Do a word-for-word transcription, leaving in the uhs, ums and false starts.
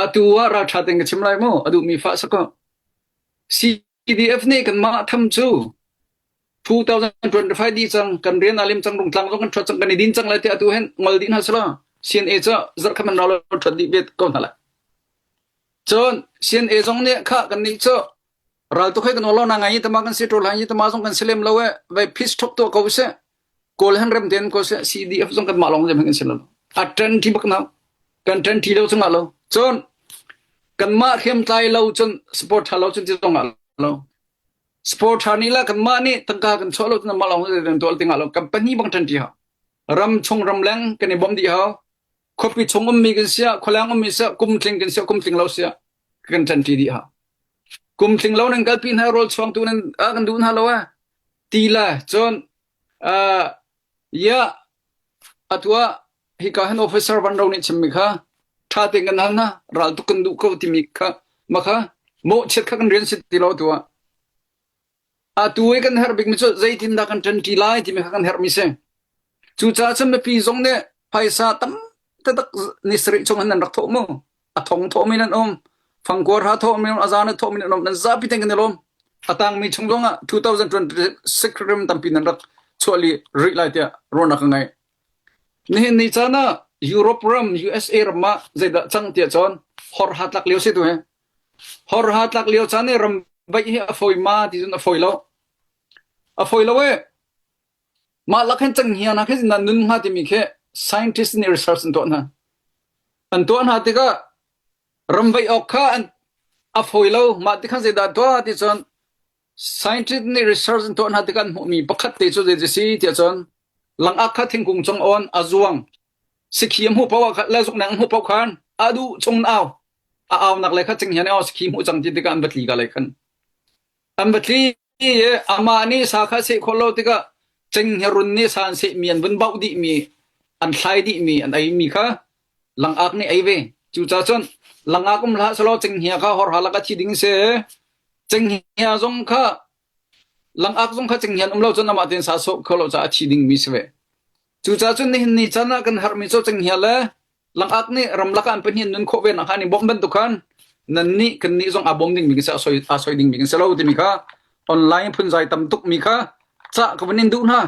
Atu ah ralṭha teng ka chim lai maw? A duhmi fah sak aw. C D F nih kanmah tham cu two thousand twenty-five dih cang, kan rian a lim cang, rungtlang zong kan ṭhuat cang, kan i din cang lai tiah atu hin ngol dih hna seh law, C N A cu zarh kha man rau lo ṭhuat dih ve ko hna lai. Cun C N A zong nih kha kannih cu raltuk he kan ol lo, na ngai i tama kan si, ṭual hai i tama zong kan si lem lo eh, vai peace talk tuah ko seh, Kawl hin rem ten ko seh, C D F zong kanmah lawng zem hin kan si lo. A ṭan ṭi bak hna, kan ṭan ṭi lo cu ngah lo. Cun kanmah hriamtlai lo cun support ṭha lo cun ti zong ngah lo. Support ṭha nih le kanmah nih tangka kan chuah lo cun anmah lawng zem tuah ti ngah lo. Kan pahnih bang ṭan ṭi ha. Ram chung ram leng kan i bawmh dih hau. Khuapi chung ummi kan si ah, khualeng ummi si ah, kumtling kan si ah, kumtling lo si ah, kan ṭan ṭi dih ha. Kumtling lo nan kalpi hna, rawl chuangtu nan a kan duh hna lo ah, ti lai. Cun, ah, ya, atu ah hika hin officer van ro nih chimmi kha, ṭha tein kan hal hna, raltuk kan duh ko timi kha, ma kha, mawhchiat kha kan rian si ti lo atu ah. Atu i kan herh bikmi cu zeitindah kan ṭanṭi lai timi kha kan herhmi si. Cucaah cun mipi zong nih phaisa tam taktak ni sarih chung hin nan rak thawh mu. A thong thawhmi nan um, fangkuar ha thawhmi nan um, a zan thawhmi nan um, nan zapi tein kan i lawm. A tangmi chung zongah two thousand twenty-six rim tampi nan rak chuah li rih lai tiah ruahnak ka ngei. Nihin ni caan ah Europe ram, U S A ram ah zeidah cang tiah cun horha tlak lio si tu he. Horha tlak lio caan i ram vaih hi a fawi ma ti cun a fawi lo. A fawi lo eh. Mah lak hin cenghngia hna khi nan nun hnga timi khi scientist nih research an tuah hna. An tuah hna tikah ram vaih awk kha an, a fawi lo. Mah ti khan zeidah tuah ti cun scientist nih research an tuah hna tikah an hmuhmi pakhat te cu zei si tiah cun langak kha thingkung cong awn a zuang. Sikhi a hmuh paoh ah khan, le zukneng a hmuh paoh khan a duh chung an au. A aunak le kha cenghngia nih au, sikhi hmuh cang ti tikah an va tli ka lei khan. An va tli i amah nih sa kha seh khawh lo tikah cenghngia run nih sa an sehmi, an vun bauh dihmi, an thlai dihmi, an eimi kha langak nih ei ve. Cucaah cun langak um hlah seh law, cenghngia kha horha lak a thi ding si. Cenghngia zong kha, langak zong kha cenghngia an um lo cun amah tein sa sawh kho lo caah a thi dingmi si ve. Cucaah cun nihin ni caan ah kan herhmi cu cenghngia le langak nih ramlak ah an pahnih an nun khawh ve nakhnga nih bawmh bantuk khan nannih kannih zong aa bawm dingmi kan si, aa soi, aa soi dingmi kan si lo timi kha online phunzai tam tukmi kha cah ka van in duh hna.